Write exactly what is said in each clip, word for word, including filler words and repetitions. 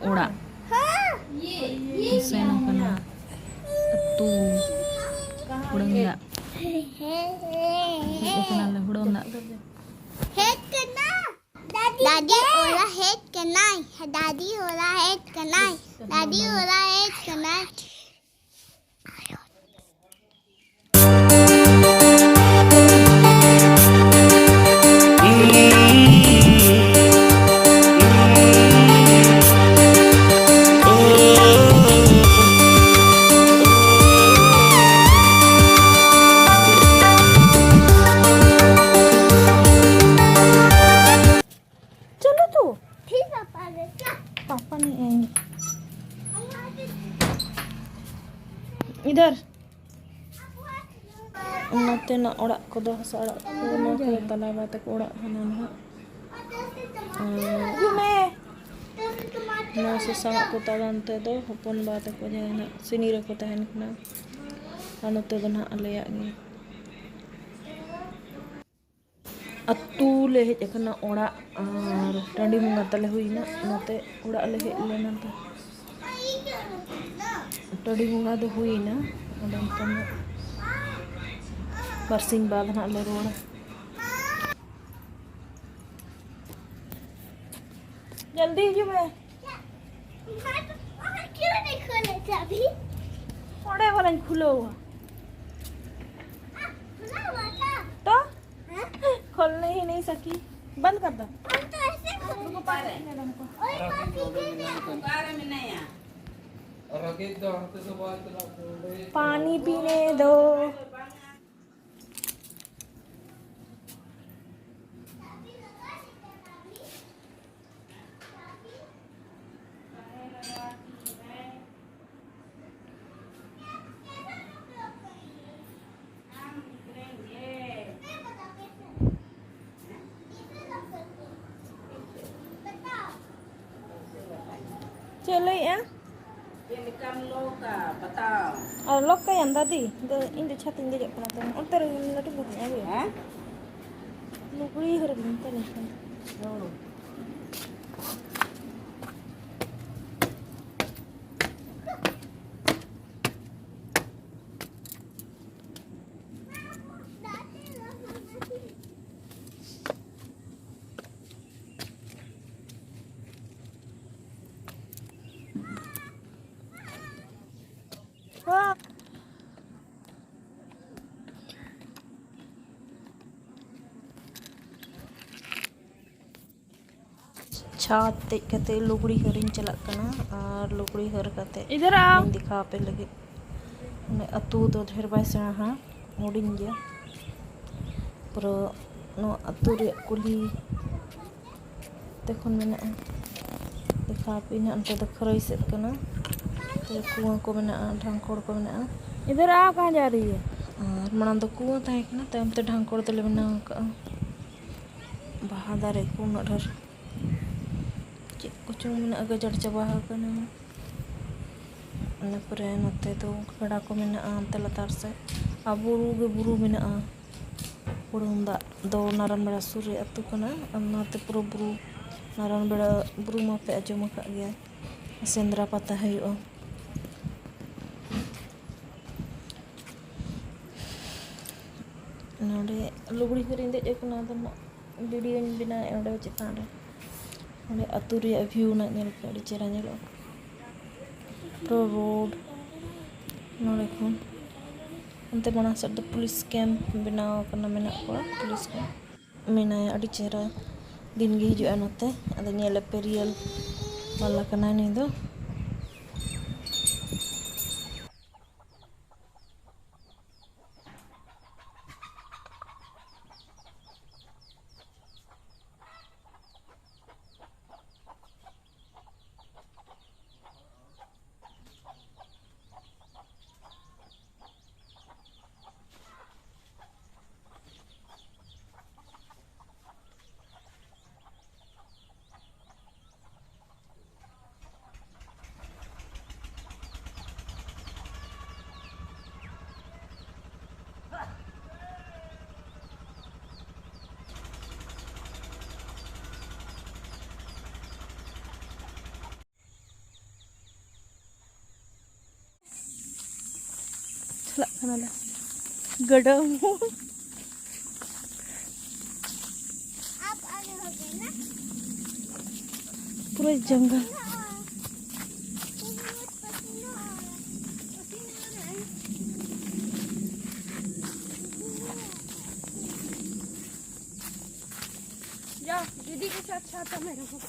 ᱚᱲᱟᱜ ᱥᱮᱱ ᱟᱠᱟᱱᱟ᱾ ᱟᱹᱛᱩ ᱦᱩᱲᱟᱹᱝ ᱫᱟᱜ᱾ ᱦᱮᱡ ᱟᱠᱟᱱᱟᱞᱮ ᱦᱩᱲᱟᱹᱝ ᱫᱟᱜ᱾ ᱦᱮᱡ ᱠᱟᱱᱟ᱾ ᱫᱟᱫᱤ ᱚᱲᱟᱜ ᱦᱮᱡ ᱠᱟᱱᱟᱭ᱾ ᱫᱟᱫᱤ ᱚᱲᱟᱜ ᱦᱮᱡ ᱠᱟᱱᱟᱭ᱾ ᱫᱟᱫᱤ ᱚᱲᱟᱜ ᱦᱮᱡ ᱠᱟᱱᱟᱭ᱾ चलो तो। ठीक है, पापा ने क्या? पापा ने, ए, इधर। ᱱᱚᱛᱮᱱᱟᱜ ᱚᱲᱟᱜ ᱠᱚᱫᱚ ᱦᱟᱥᱟ ᱚᱲᱟᱜ ᱠᱚ, ᱱᱚᱣᱟ ᱠᱚᱫᱚ ᱛᱟᱞᱟ ᱵᱟ ᱛᱟᱠᱚ ᱚᱲᱟᱜ ᱠᱟᱱᱟ ᱱᱟᱦᱟᱜ᱾ ᱟᱨ ᱱᱚᱣᱟ ᱥᱟᱥᱟᱝᱟᱜ ᱯᱚᱛᱟᱣ ᱫᱚ ᱱᱚᱛᱮ ᱫᱚ ᱦᱚᱯᱚᱱ ᱵᱟ ᱛᱟᱠᱚ ᱡᱟᱦᱟᱸᱭ ᱱᱟᱦᱟᱜ ᱥᱤᱱᱤ ᱨᱮᱠᱚ ᱛᱟᱦᱮᱱ ᱠᱟᱱᱟ᱾ ᱟᱨ ᱱᱚᱛᱮ ᱫᱚ ᱱᱟᱦᱟᱜ ᱟᱞᱮᱭᱟᱜ ᱜᱮ᱾ ᱟᱹᱛᱩ ᱞᱮ ᱦᱮᱡ ᱟᱠᱟᱱᱟ ᱚᱲᱟᱜ, ᱟᱨ ᱴᱟᱺᱰᱤ ᱵᱚᱸᱜᱟ ᱛᱟᱞᱮ ᱦᱩᱭᱱᱟ, ᱚᱱᱟᱛᱮ ᱚᱲᱟᱜ ᱞᱮ ᱦᱮᱡ ᱞᱮᱱᱟ᱾ ᱛᱚ ᱴᱟᱺᱰᱤ ᱵᱚᱸᱜᱟ ᱫᱚ ᱦᱩᱭᱱᱟ, ᱚᱸᱰᱮ ᱱᱤᱛᱚᱝ ᱫᱚ ᱵᱟᱨᱥᱤᱧ ᱵᱟᱫᱽ ᱱᱟᱦᱟᱜ ᱞᱮ ᱨᱩᱣᱟᱹᱲᱟ᱾ ᱡᱚᱞᱫᱤ ᱦᱤᱡᱩᱜ ᱢᱮ᱾ ᱚᱸᱰᱮ ᱵᱚᱞᱮᱧ ᱠᱷᱩᱞᱟᱹᱣᱟ᱾ ᱛᱚ? खोलने ही नहीं सकी। बंद कर दो। पानी पीने दो। ᱪᱮᱫ ᱞᱟᱹᱭᱮᱜᱼᱟ? ᱪᱮᱫ ᱞᱮᱠᱟᱢ ᱞᱚᱠᱟ ᱵᱟᱛᱟᱣ? ᱟᱨ ᱞᱚᱠ ᱠᱟᱭᱟᱢ ᱫᱟᱫᱤ? ᱤᱧ ᱫᱚ, ᱤᱧ ᱫᱚ ᱪᱷᱟᱛᱤᱧ ᱫᱮᱡᱚᱜ ᱠᱟᱱᱟ ᱛᱚ᱾ ᱚᱱᱛᱮ ᱨᱮ ᱞᱟᱹᱴᱩ ᱠᱟᱛᱮᱧ ᱟᱹᱜᱩᱭᱟ᱾ ᱦᱮᱸ? ᱞᱩᱜᱽᱲᱤ ᱦᱚᱨᱚᱜ ᱤᱧ ᱛᱟᱞᱮ ᱠᱷᱟᱱ᱾ ᱦᱳᱭ᱾ ᱪᱷᱟᱫᱽ ᱫᱮᱡ ᱠᱟᱛᱮ ᱞᱩᱜᱽᱲᱤ ᱦᱟᱹᱨᱤᱧ ᱪᱟᱞᱟᱜ ᱠᱟᱱᱟ, ᱟᱨ ᱞᱩᱜᱽᱲᱤ ᱦᱟᱹᱨ ᱠᱟᱛᱮ ᱤᱫᱷᱟᱨ ᱟᱣ᱾ ᱤᱧ ᱫᱮᱠᱷᱟᱣ ᱟᱯᱮ ᱞᱟᱹᱜᱤᱫ᱾ ᱢᱟᱱᱮ, ᱟᱹᱛᱩ ᱫᱚ ᱰᱷᱮᱨ ᱵᱟᱭ ᱥᱮᱬᱟᱦᱟ, ᱦᱩᱰᱤᱧ ᱜᱮᱭᱟ᱾ ᱯᱩᱨᱟᱹ ᱱᱚᱣᱟ ᱟᱹᱛᱩ ᱨᱮᱭᱟᱜ ᱠᱩᱞᱦᱤ ᱛᱮ ᱠᱷᱚᱱ ᱢᱮᱱᱟᱜᱼᱟ᱾ ᱫᱮᱠᱷᱟᱣ ᱟᱯᱮ ᱱᱟᱦᱟᱜ, ᱚᱱᱛᱮ ᱫᱚ ᱠᱷᱟᱹᱨᱟᱹᱭ ᱥᱮᱫ ᱠᱟᱱᱟ᱾ ᱛᱚ, ᱠᱩᱣᱟᱹ ᱠᱚ ᱢᱮᱱᱟᱜᱼᱟ, ᱰᱷᱟᱝᱠᱚᱲ ᱠᱚ ᱢᱮᱱᱟᱜᱼᱟ᱾ ᱤᱫᱷᱟᱨ ᱟᱣ, ᱠᱟᱦᱟᱸ ᱡᱟ ᱨᱟᱦᱤ ᱦᱮ? ᱟᱨ ᱢᱟᱲᱟᱝ ᱫᱚ ᱠᱩᱣᱟᱹ ᱛᱟᱦᱮᱸ ᱠᱟᱱᱟ, ᱛᱟᱭᱚᱢ ᱛᱮ ᱰᱷᱟᱝᱠᱚᱲ ᱫᱚᱞᱮ ᱵᱮᱱᱟᱣ ᱟᱠᱟᱫᱼᱟ᱾ ᱵᱟᱦᱟ ᱫᱟᱨᱮ ᱠᱚ ᱩᱱᱟᱹᱜ ᱰᱷᱮᱨ, ᱪᱮᱫ ᱠᱚᱪᱚᱝ ᱢᱮᱱᱟᱜᱼᱟ, ᱜᱟᱡᱟᱲ ᱪᱟᱵᱟ ᱟᱠᱟᱱᱟ᱾ ᱤᱱᱟᱹ ᱯᱚᱨᱮ ᱱᱚᱛᱮ ᱫᱚ ᱜᱟᱰᱟ ᱠᱚ ᱢᱮᱱᱟᱜᱼᱟ, ᱚᱱᱛᱮ ᱞᱟᱛᱟᱨ ᱥᱮᱫ᱾ ᱟᱨ ᱵᱩᱨᱩ ᱜᱮ ᱵᱩᱨᱩ ᱢᱮᱱᱟᱜᱼᱟ, ᱦᱩᱲᱩᱝ ᱫᱟᱜ ᱫᱚ ᱱᱟᱨᱟᱱ ᱵᱮᱲᱟ ᱥᱩᱨ ᱨᱮ ᱟᱹᱛᱩ ᱠᱟᱱᱟ᱾ ᱟᱨ ᱱᱚᱛᱮ ᱯᱩᱨᱟᱹ ᱵᱩᱨᱩ, ᱱᱟᱨᱟᱱ ᱵᱮᱲᱟ ᱵᱩᱨᱩ ᱢᱟᱯᱮ ᱟᱸᱡᱚᱢ ᱟᱠᱟᱫ ᱜᱮᱭᱟ, ᱥᱮᱸᱫᱽᱨᱟ ᱯᱟᱛᱟ ᱦᱩᱭᱩᱜᱼᱟ᱾ ᱱᱚᱰᱮ ᱞᱩᱜᱽᱲᱤ ᱦᱟᱹᱨᱤᱧ ᱫᱮᱡ ᱟᱠᱟᱱᱟ, ᱟᱫᱚ ᱱᱟᱜ ᱵᱷᱤᱰᱤᱭᱳᱧ ᱵᱮᱱᱟᱣᱮᱫᱼᱟ ᱚᱸᱰᱮ ᱪᱮᱛᱟᱱ ᱨᱮ᱾ ᱚᱸᱰᱮ ᱟᱹᱛᱩ ᱨᱮᱭᱟᱜ ᱵᱷᱤᱭᱩ ᱱᱟᱜ ᱧᱮᱞ ᱯᱮ, ᱟᱹᱰᱤ ᱪᱮᱦᱨᱟ ᱧᱮᱞᱚᱜᱼᱟ᱾ ᱯᱩᱨᱟᱹ ᱨᱳᱰ ᱱᱚᱰᱮ ᱠᱷᱚᱱ᱾ ᱚᱱᱛᱮ ᱢᱟᱲᱟᱝ ᱥᱮᱫ ᱫᱚ ᱯᱩᱞᱤᱥ ᱠᱮᱢᱯ ᱵᱮᱱᱟᱣ ᱟᱠᱟᱱᱟ, ᱢᱮᱱᱟᱜ ᱠᱚᱣᱟ ᱯᱩᱞᱤᱥ ᱠᱚ᱾ ᱢᱮᱱᱟᱭᱟ, ᱟᱹᱰᱤ ᱪᱮᱦᱨᱟ, ᱫᱤᱱ ᱜᱮ ᱦᱤᱡᱩᱜᱼᱟ ᱱᱚᱛᱮ᱾ ᱟᱫᱚ ᱧᱮᱞᱮ ᱯᱮ, ᱨᱤᱭᱮᱞ ᱵᱟᱞᱟ ᱠᱟᱱᱟᱭ ᱱᱩᱭ ᱫᱚ᱾ ᱪᱟᱞᱟᱜ ᱠᱟᱱᱟᱞᱮ ᱜᱟᱰᱟ ᱩᱢᱩᱞ᱾ ᱯᱩᱨᱟᱹ ᱡᱚᱝᱜᱚᱞ᱾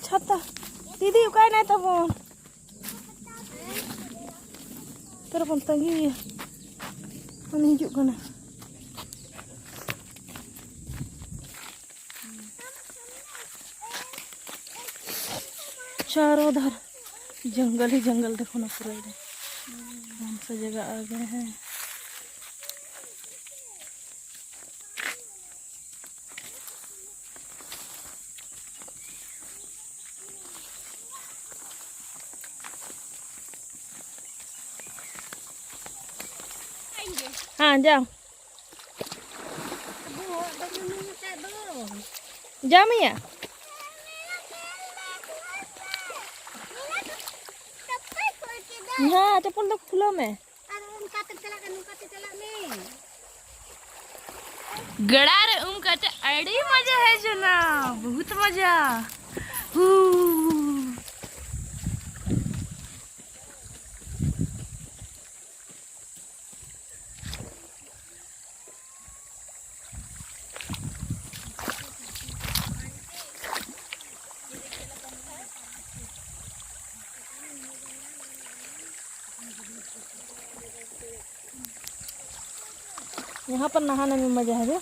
ᱪᱷᱟᱛᱟ᱾ ᱫᱤᱫᱤ ᱚᱠᱟᱭᱱᱟᱭ ᱛᱟᱵᱚᱱ? ᱛᱚᱨᱟ ᱵᱚᱱ ᱛᱟᱺᱜᱤᱭᱮᱭᱟ᱾ ᱩᱱᱤ ᱦᱤᱡᱩᱜ ᱠᱟᱱᱟ᱾ चारों धार जंगल ही जंगल, देखो ना पूरा इधर। कौन सा जगह आ गए हैं? हाँ, जाओ। जा मैया। हाँ, चप्पल तो खुला में। ᱟᱨ ᱚᱱᱠᱟᱛᱮ ᱪᱟᱞᱟᱜ ᱠᱟᱱᱟ, ᱱᱚᱝᱠᱟᱛᱮ ᱪᱟᱞᱟᱜ ᱢᱮ᱾ ᱜᱟᱰᱟ ᱨᱮ ᱩᱢ ᱠᱟᱛᱮ ᱟᱹᱰᱤ ᱢᱚᱡᱟ ᱦᱮᱡ ᱮᱱᱟ, ᱵᱚᱦᱩᱛ ᱢᱚᱡᱟ᱾ ᱦᱩ᱾ यहाँ पर नहाने में मजा है बे।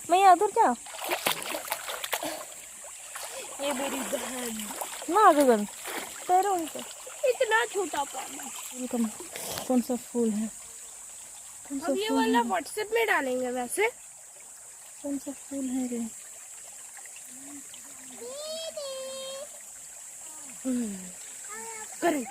मैया उधर जाओ। ये मेरी बहन। ना गगन, तैरो वहीं पे। इतना छोटा पानी। फूल का, कौन सा फूल है? कौन सा अब ये फूल वाला है? WhatsApp में डालेंगे वैसे। कौन सा फूल है रे? हम्म। करें।